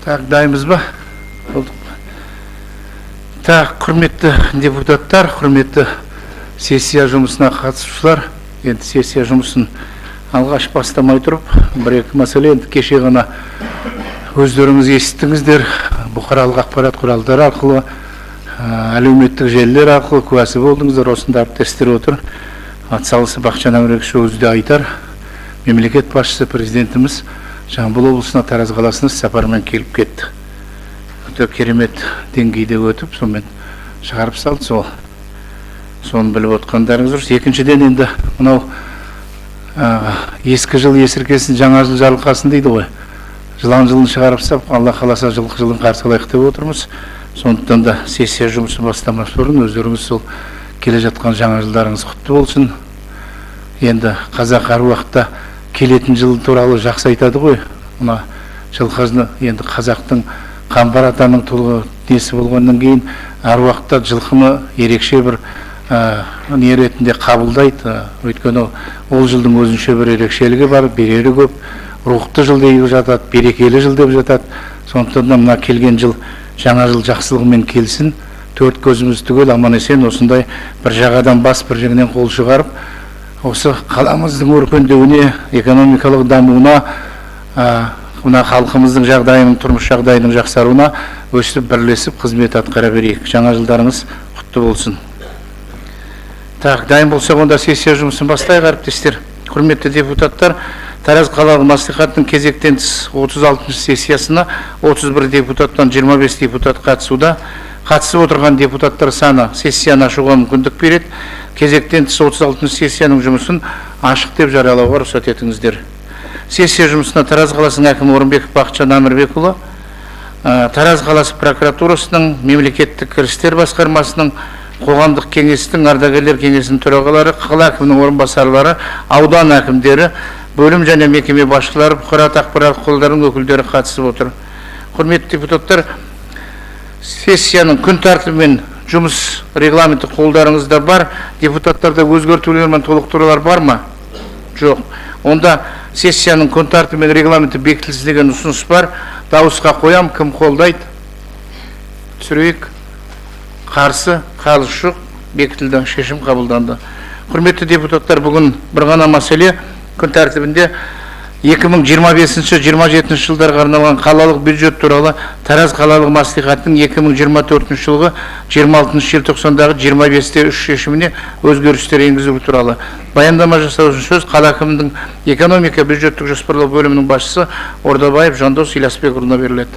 Так, дайынбыз ба? Болдық па? Так, құрметті депутаттар, құрметті сессия жұмысына қатысушылар, енді сессия жұмысын алғаш бастамай тұрып, бір-екі мәселе енді кеше ғана өздеріңіз естіңіздер, бұқаралық ақпарат құралдары арқылы, әлеуметтік желілер арқылы куәсі болдыңыздар, осында әріптестер отыр. Атсалысы Бақытжан Әмірбекович өзі де айтар. Мемлекет басшысы президентіміз Жамбыл облысына, Тараз қаласына сапармен келіп кетті. Өте керемет деңгейде өтіп, сонымен шығарып салды, сол. Соны біліп отқандарыңыз дұрыс. Екіншіден, енді мынау ескі жыл есіркесін, жаңа жыл жарылқасын дейді ғой. Жылан жылын шығарып сап, Алла қаласа жылқы жылын қарсы алайық деп отырмыз. Сондықтан да сессия жұмысын бастамас бұрын өздеріңіз сол келе жатқан жаңа жылдарыңыз құтты болсын. Енді қазақ әр уақытта келетін жыл туралы жақсы айтады ғой. Мына жылқы енді қазақтың Қамбар атаның тұлғы несі болғаннан кейін әр уақытта жылқыны ерекше бір не ретінде қабылдайды. Өйткені ол жылдың өзінше бір ерекшелігі бар, берері көп, рухты жыл деп жатады, берекелі жыл деп жатады. Сондықтан да мына келген жыл жаңа жыл жақсылығымен келсін. Төрт көзіміз түгел аман есен осындай бір жағадан бас, бір жеңнен қол шығарып, осы қаламыздың өркендеуіне, экономикалық дамуына, мына халқымыздың жағдайының, тұрмыс жағдайының жақсаруына өстіп бірлесіп қызмет атқара берейік. Жаңа жылдарыңыз құтты болсын. Так, дайын болсақ, онда сессия жұмысын бастайық, әріптестер. Құрметті депутаттар, Тараз қалалық мәслихатының кезектен тыс 36-шы сессиясына 31 депутаттан 25 депутат қатысуда. Қатысып отырған депутаттар саны сессияны ашуға мүмкіндік береді. Кезектен тыс 36-шы сессияның жұмысын ашық деп жариялауға рұқсат етіңіздер. Сессия жұмысына Тараз қаласының әкімі Орынбеков Бақытжан Әмірбекұлы, Тараз қаласы прокуратурасының, мемлекеттік кірістер басқармасының, қоғамдық кеңестің, ардагерлер кеңесінің төрағалары, қала әкімінің орынбасарлары, аудан әкімдері, бөлім және мекеме басшылары, бұқаралық ақпарат құралдарының өкілдері қатысып отыр. Құрметті депутаттар, сессияның күн тәртібі мен жұмыс регламенті қолдарыңызда бар. Депутаттарда өзгертулер мен толықтырулар бар ма? Жоқ. Онда сессияның күн тәртібі мен регламенті бекітілсін деген ұсыныс бар. Дауысқа қоям. Кім қолдайды? Түсірейік. Қарсы, қалыс жоқ, бекітілді, шешім қабылданды. Құрметті депутаттар, бүгін бір ғана мәселе күн тәртібінде 2025-27 жылдарға арналған қалалық бюджет туралы Тараз қалалық мәслихатының 2024 жылғы 26 желтоқсандағы 25-те 3 шешіміне өзгерістер енгізу туралы баяндама жасау үшін сөз қала әкімінің экономика бюджеттік жоспарлау бөлімінің басшысы Ордабаев Жандос Ильясбекұлына беріледі.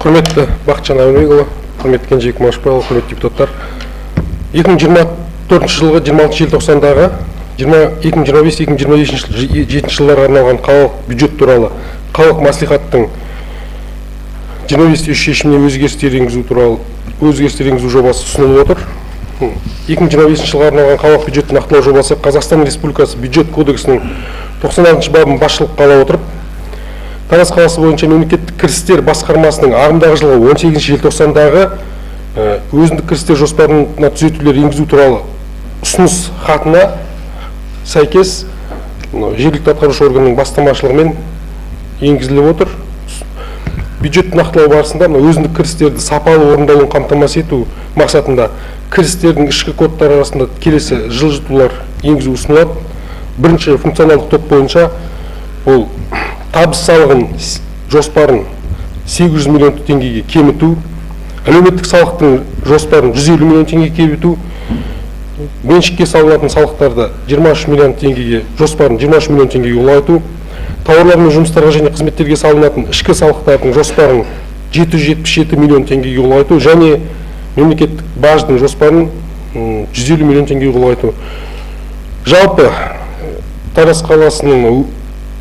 Құрметті Бақытжан Әмірбекұлы, құрметті Кенжебек Машбайұлы, құрметті депутаттар, 2024 жылғы 26 желтоқсандағы 2025-2027 жылдарға арналған қалалық бюджет туралы қалалық мәслихаттың 25-3 шешіміне өзгерістер енгізу туралы өзгерістер енгізу жобасы ұсынылып отыр. 2025 жылға арналған қалалық бюджетті нақтылау жобасы Қазақстан Республикасы бюджет кодексінің 96 бабын басшылыққа ала отырып, Тараз қаласы бойынша мемлекеттік кірістер басқармасының ағымдағы жылғы 18 желтоқсандағы өзіндік кірістер жоспарына түзетулер енгізу туралы ұсыныс хатына сәйкес жергілікті атқарушы органның бастамашылығымен енгізіліп отыр. Бюджетті нақтылау барысында өзіндік кірістерді сапалы орындалуын қамтамасыз ету мақсатында кірістердің ішкі кодтары арасында келесі жылжытулар енгізу ұсынылады. Бірінші функционалдық топ бойынша ол табыс салығын жоспарын 800 миллион теңгеге кеміту, әлеуметтік салықтың жоспарын 150 миллион теңгеге кеміту, меншікке салынатын салықтарды 23 миллион теңгеге жоспарын 23 миллион теңгеге ұлғайту, тауарлар мен жұмыстарға және қызметтерге салынатын ішкі салықтардың жоспарын 777 миллион теңгеге ұлғайту және мемлекеттік баждың жоспарын 150 миллион теңгеге ұлғайту. Жалпы Тараз қаласының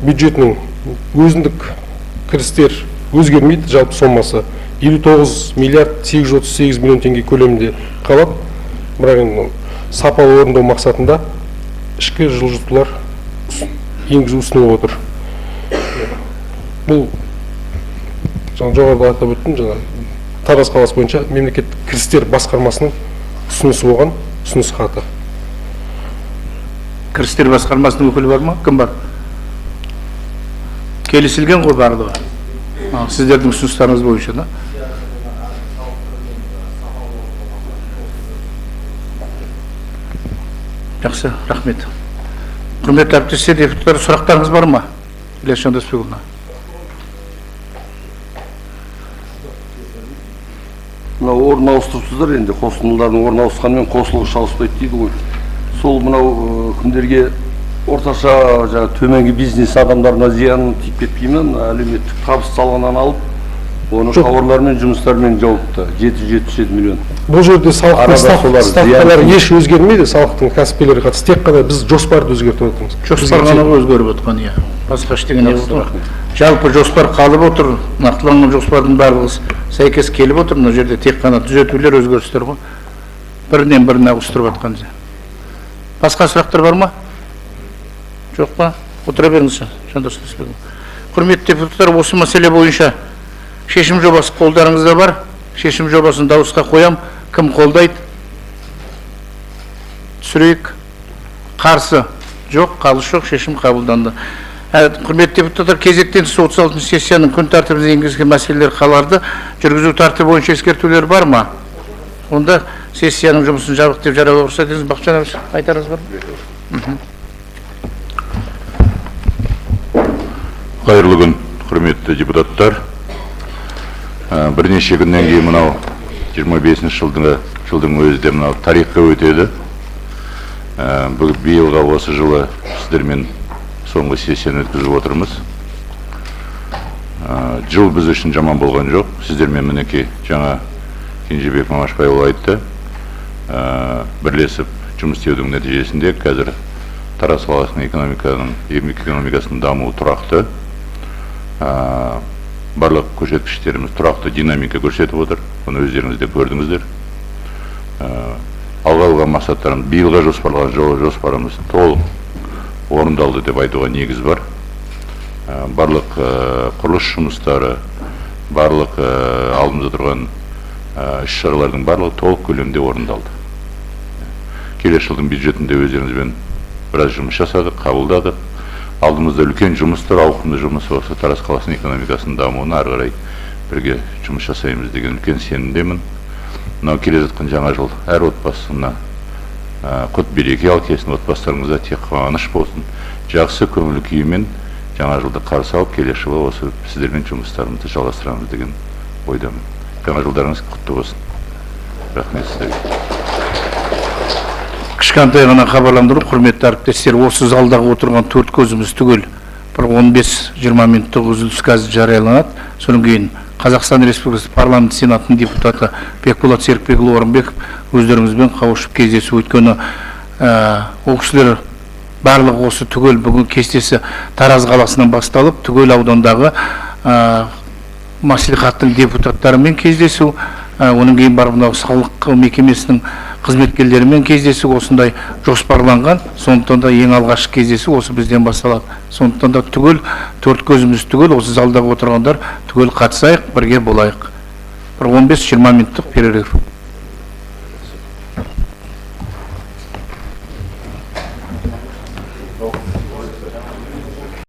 бюджетінің өзіндік кірістер өзгермейді, жалпы сомасы 59 миллиард 838 миллион теңге көлемінде қалады. Бірақ енді сапалы орындау мақсатында ішкі жылжытулар енгізу ұсынылып отыр. Бұл жаңа жоғарыда атап өттім, жаңа Тараз қаласы бойынша мемлекеттік кірістер басқармасының ұсынысы болған, ұсыныс хаты. Кірістер басқармасының өкілі бар ма? Кім бар? Келісілген ғой барлығы. Сіздердің ұсыныстарыңыз бойынша, да? Жақсы, рахмет. Құрметті әріптестер, депутаттар, сұрақтарыңыз бар ма? Ілияс Жандосбекұлына. Мынау орын ауыстырыпсыздар енді, қосындылардың орын ауысқанымен қосылғыш ауыспайды дейді ғой. Сол мынау кімдерге орташа жаңа төменгі бизнес адамдарына зиян тиіп кетпей ме? Мына әлеуметтік табыс салығынан алып, оны тауарлармен, жұмыстармен жауыпты. 777 миллион. Бұл жерде салықтың ставкалары еш өзгермейді, салықтың кәсіпкерлерге қатысты. Тек қана біз жоспарды өзгертіп отырмыз. Жоспар ғана өзгеріп отқан, иә. Басқа ештеңе не болды. Жалпы жоспар қалып отыр, нақтыланған жоспардың барлығы сәйкес келіп отыр. Мына жерде тек қана түзетулер, өзгерістер ғой. Бірінен біріне ауыстырып жатқан. Басқа сұрақтар бар ма? Жоқ па? Отыра беріңіз, Жандос Лесбекұлы. Құрметті депутаттар, осы мәселе бойынша шешім жобасы қолдарыңызда бар. Шешім жобасын дауысқа қоям. Кім қолдайды? Түсірейік. Қарсы жоқ, қалыс жоқ, шешім қабылданды. Құрметті депутаттар, кезектен тыс 36-шы сессияның күн тәртібіне енгізілген мәселелер қаларды жүргізу тәртібі бойынша ескертулер бар ма? Онда сессияның жұмысын жабық деп жариялауға рұқсат етіңіз. Бақытжан әбішев, айтарыңыз бар ма? Қайырлы күн, құрметті депутаттар. Бірнеше күннен кейін мынау 25-ші жылдың өзі де мынау тарихқа өтеді. Биылға осы жылы сіздермен соңғы сессияны өткізіп отырмыз. Жыл біз үшін жаман болған жоқ. Сіздермен мінекей жаңа Кенжебек Мамашбайұлы айтты. Бірлесіп жұмыс істеудің нәтижесінде қазір Тараз қаласының экономикасының дамуы тұрақты. Барлық көрсеткіштеріміз тұрақты динамика көрсетіп отыр. Бұны өздеріңіз де көрдіңіздер. Алға қойған мақсаттарымыз, биылға жоспарлаған жоспарымыз толық орындалды деп айтуға негіз бар. Барлық құрылыс жұмыстары, барлық алдымызда тұрған іс-шаралардың барлығы толық көлемде орындалды. Келесі жылдың бюджетінде өздеріңізбен біраз жұмыс жасадық, қабылдадық. Алдымызда үлкен жұмыс тұр, ауқымды жұмыс осы Тараз қаласының экономикасының дамуына ары қарай бірге жұмыс жасаймыз деген үлкен сенімдемін. Мынау келе жатқан жаңа жыл әр отбасына құт береке алып келсін, отбасыларыңызда тек қуаныш болсын. Жақсы көңіл күймен жаңа жылды қарсы алып, келесі жылы осы сіздермен жұмыстарымызды жалғастырамыз деген ойдамын. Жаңа жылдарыңыз құтты болсын. Рахмет сіздерге. Кішкентай ғана хабарландыру, құрметті әріптестер, осы залдағы отырған төрт көзіміз түгел бір 15-20 минуттық үзіліс қазір жарияланады. Содан кейін Қазақстан Республикасы Парламент Сенатының депутаты Бекболат Серікбекұлы Орынбеков өздеріңізбен қауышып кездесу. Өйткені ол кісілер барлығы осы түгел бүгін кестесі Тараз қаласынан басталып, түгел аудандағы мәслихаттың депутаттарымен кездесу, оның кейін барып мынау салық мекемесінің қызметкерлерімен кездесу осындай жоспарланған. Сондықтан да ең алғашқы кездесу осы бізден басталады. Сондықтан да түгел төрт көзіміз түгел осы залдағы отырғандар түгел қатысайық, бірге болайық. Бір 15-20 минуттық перерыв.